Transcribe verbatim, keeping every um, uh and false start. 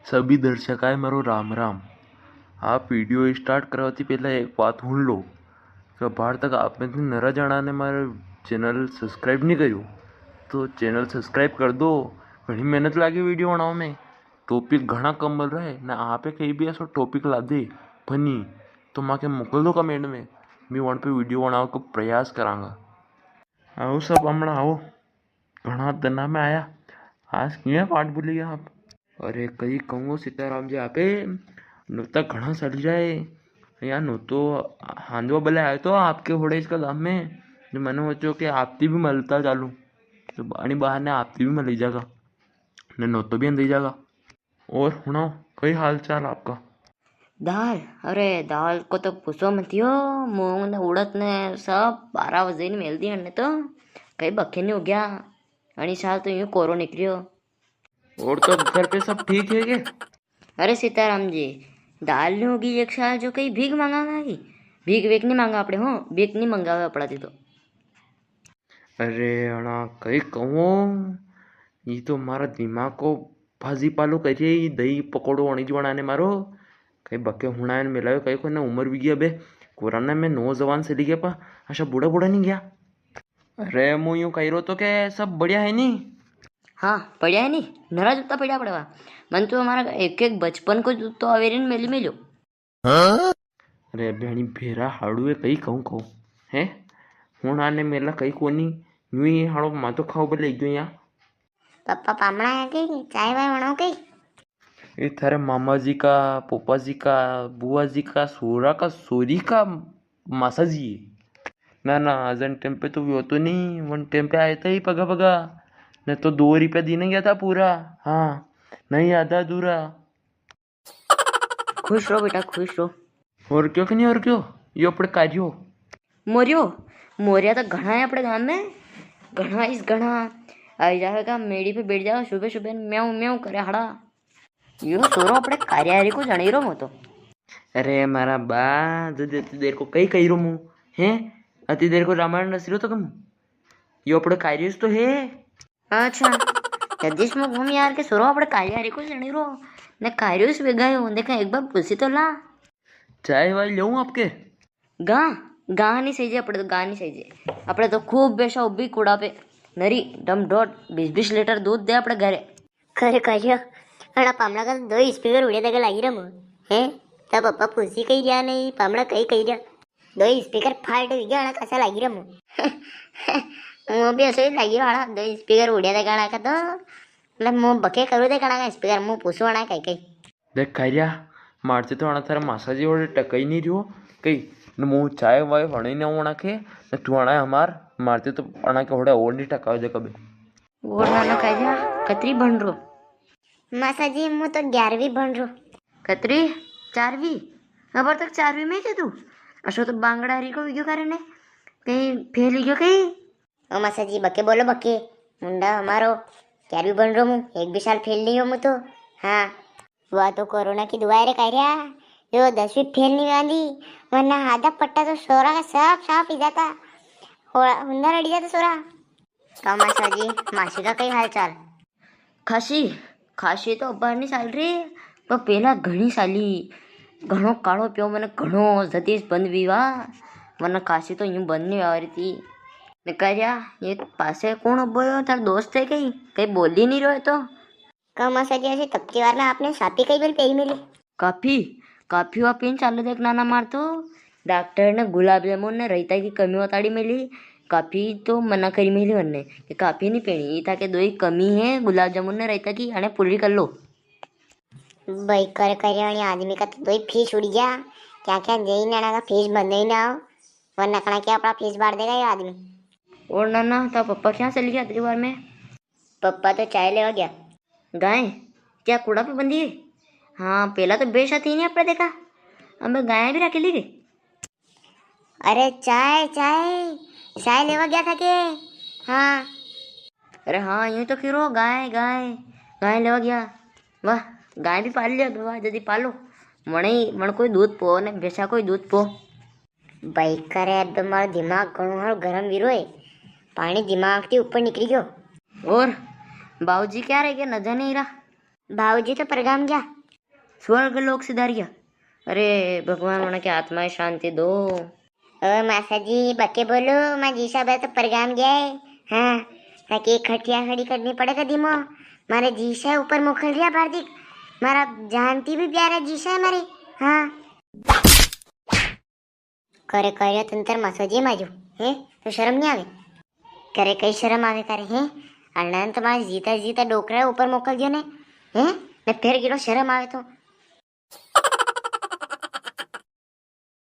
सभी दर्शकाए मारो राम राम। आप video start करवा ती पहला एक बात हुण लो कि अबार तक आप में ती नरा जणा ने मारे channel subscribe नी करियो, तो channel subscribe कर दो। घणी मेहनत लागे video बनावा में, topic घणा कम मिल रहा है ना। आपे कई भी ऐसो topic ला दे funny, तो माके मोकल दो comment में, मैं वण पे video बनावा को प्रयास करांगा। आओ सब, हमणा आओ। घणा दना में आया, आज किया वाट भूली गया आप? अरे, कई कहूँ सीताराम जी आपे, नोता घणा सड़ जाए। या नोतो हांदवा बले आयो तो आपके होड़े इसका गाम में, जो मने होचो कि आपती भी मलता चालू, तो बाणी बाहर ने आपती भी मली जागा, ने नोतो भी अंदर जागा। और हुणाओ, कई हाल चाल आपका? दाल, अरे दाल को तो पूछो मत यो, मूंग ने उड़द ने सब बारह बजे ने मेल दी हमने तो, कई बखे नी हो गया। अणी साल तो यूं कोरो निकलियो। और तो घर पे सब ठीक है के? अरे सीताराम जी, दाल नी होगी एक साल जो कई भीख मांगांगा की? भीख वेख नी मांगा आपणे, हो, भीख नी मांगावे आपणा ती तो। अरे अणा कई कहूँ, ये तो मारा दिमाग को भाजी पालो करिए, ये दही पकौड़ो अणी जवाना ने मारो। कई बके हुणायन मिलावे, कई कोने उम्र भी गया बे। कोरोना में नौजवान से लिखे पा, अच्छा बूढ़ा बूढ़ा नी गया। अरे, मु यूं कही रो तो के सब बढ़िया है नी? हाँ, बढ़िया है नी। नरा जूता पड़िया पड़वा। मन तो हमारा एक एक बचपन को जूतो आवेरिन मेली मेल्यो। अरे, बेणी भेरा हाड़ू है, कई कहूँ कहूँ। हैं? हुण आने मेला कई कोनी। यूं ही हाड़ो मातो खाओ बले गयो यहाँ। पापा पामणा है के? चाय वाय बनाओ के? ये थारे मामा जी का, पोपा जी का, बुआ जी का, सोरा का, सोरी का मासा जी। ना, ना, अजन टाइम पे तो वो तो नी, वन टाइम पे आया था ही पगा पगा। न तो दो रुपया दीने गया था पूरा। हाँ, नहीं आधा अधूरा। खुश रो बेटा, खुश रो। और क्यों कि नी, और क्यों? यो अपणे कार्यो। मोरियो, मोरिया तो घणा है अपणे गांव में, घणा इस घणा। आई जावेगा मेड़ी पे बैठ जावे सुबह सुबह, म्याऊं म्याऊं करे हाड़ा। यो सोरो अपणे कार्यारी को जणी रो मो तो। अरे मारा बा, जद अति देर को कई कही रो मु, हैं? अति देर को रामायण रसी रो तो कम। यो अपणे कार्योस तो है। अच्छा, जगदीश मु घूम यार के सोरो अपणे कार्यारी को जणी रो, ने कार्योस वे गयो, देखा एक बार पूछी तो ला। चाय वाय लेऊं आपके? गा, गा नी सहीजे, अपणे तो गा नी सहीजे। अपणे तो खूब बेसा उबी कूड़ा पे, नरी डम डोट, बीस बीस लीटर दूध दे अपणे घरे। खरे कहियो, अणा पामणा का दो स्पीकर उड़े दगा लागी रे मु। हैं? तब पापा पूछी कही रिया नी, पामणा कही कही रिया। दो स्पीकर फाल्ट हुई गया, अणा कसा लागी रे मु। मु भी ऐसे ही लागी रहा, दो स्पीकर उड़े दगा अणा का तो। मतलब मु बके करू दे कणा का स्पीकर, मु पूछू अणा कही कही। देख खारिया, मारते तो अणा थारे मासा जी होड़े टकाई नी रियो कई। न मु चाय वाय वणे ने वणा के, न तू अणा हमार, मारते तो अणा के होड़े और नी टकावे दे कबे। और नाना खारिया, कतरी भण रो? मासा जी, मु तो ग्यारहवीं भण रो। कतरी? चारवीं? अबार तक चारवीं में के तू? असो तो बांगड़ा हरी को विग्यो करे ने, कई फेल विग्यो कई? ओ मासा जी, बके बोलो बके। मुंडा हमारो, ग्यारहवीं भण रो मु, एक भी साल फेल नी हो मु तो। हाँ। वा तो कोरोना की दुआ है रे कारिया, यो दसवीं फेल नी वाली, वरना आधा पट्टा तो सोरा का साफ साफ ही जाता। हो-, हुंदा रड़ी जाता सोरा। तो मासा जी, मासी का कई हाल चाल? खासी, खासी तो अबार नी चाल री, पर पेला घणी चाली। घणो कालो प्यो मने, घणो जतीस बंद भी वा, वरना खासी तो यूं बंद नी वा री थी। ने कारिया, ये पासे कौन उबो यो? थार दोस्त है कई? कई बोली नी रयो तो? का मासा जी, ऐसी तपती वार में आपने सापी कई बेल पेरी मेली? काफी, काफी वा पीन चालो देख नाना मार तो। डॉक्टर ने गुलाब जामुन ने रायता की कमी बताड़ी मेली। काफी तो मना करी मेली वन्ने कि काफी नी पीनी। ई थाके दोई कमी है गुलाब जामुन ने रायता की, अने पूरी कर लो। भाई करे करे वाली आदमी का तो दोई फीस उड़ी गया। क्या क्या जई नाना का फीस बंद ही ना हो, वरना कणा क्या अपना फीस बांट देगा ये आदमी। और नाना, था पप्पा क्या चली गया अतरी वार में? पप्पा तो चाय लेवा गया। गाय क्या कूड़ा पे बंदी है? हाँ, पेला तो बेशा थी नी आपणे देखा, अब गाय भी राखी ली गई। अरे चाय, चाय, चाय लेवा गया था के? हाँ। अरे हाँ, यूं तो खीरो गाय, गाय, गाय लेवा गया। वाह, गाय भी पाल लिया, वाह, जल्दी पालो। मने ही, मन कोई दूध पो ने बेशा कोई दूध पो। भाई करे, अब तो मारो दिमाग घणो हारो गरम वीरो है। पानी दिमाग के ऊपर निकली गयो। और बाऊजी क्या रह गया, नजर नी रा? बाऊजी तो परगाम गया। स्वर्ग लोक सिधारिया। अरे भगवान, उनके आत्मा शांति दो। ओ मासा जी, बके बोलो, मां जीसा बे तो परगाम गया है। हाँ, ताकि एक खटिया खड़ी करनी पड़े कदी मो। मारे जीसा ऊपर मोकल रिया हार्दिक, मारा जानती भी प्यारा जीसा है मारे। हाँ। करे करे तंतर मासो जी माजू, हैं? तो शर्म नी आवे? करे कई शर्म आवे करे, हैं? अनंत मां जीता जीता डोकरा ऊपर मोकल दियो ने, हैं? ने फेर गिरो शर्म आवे तो।